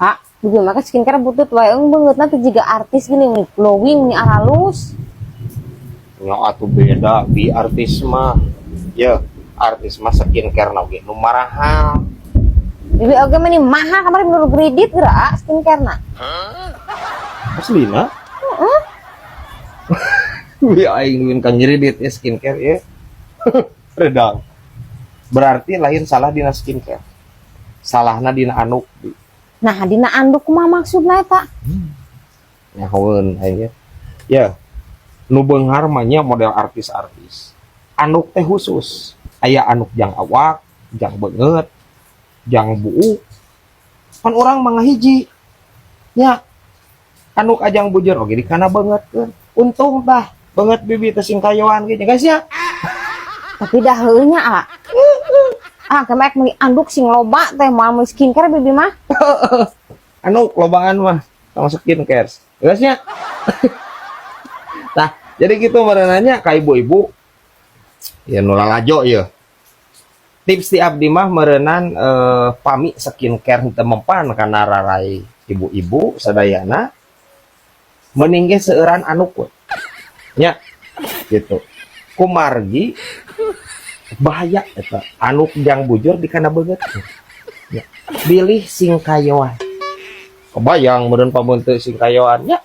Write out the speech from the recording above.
Pak, bibi mah skincare butut wae eung beungeutna teh jiga artis gini, meni glowing, meni aralus. Nya atuh beda bi artis mah. Ya, artis mah skincare na oge nu marahal. Bibi oge meni mahal, kamari menurut kredit geura skincare na. Aslina? Heeh. Bi aing nuin kang ngiridit ya skincare ya. Redang. Berarti lain salah dina skincare. Salahna dina anduk bi. Nah, dina anduk kumaha maksudna eta? Nyahoeun aing ya. Ya. Nu beunghar mah nya model artis-artis. Anduk teh khusus. Aya anduk jang awak, jang beungeut, jang buuk. Pan urang mah ngahiji. Nya. Anduk ajang bujur oge dikana beungeutkeun. Untung tah beungeut bibi teh singkayoan ge guys ya. Tapi dah heueuh nya, ah. Ah, kemek meuli anduk sing loba teh, moal meuli skincare bibi mah. Anduk lobaan mah sama skincare. Guys nya. Nah, jadi gitu merenanya ka ibu-ibu. Ya nu lalajo ya. Tips ti abdi mah meureunan pami skincare henteu mempan kana rarai ibu-ibu sadayana, mending ge seueuran anduk we. Nya gitu. Kumargi bahaya eta anduk jang bujur dikana beungeut. Ya. Bilih singkayoan. Kebayang meureun pameunteut singkayoan nya.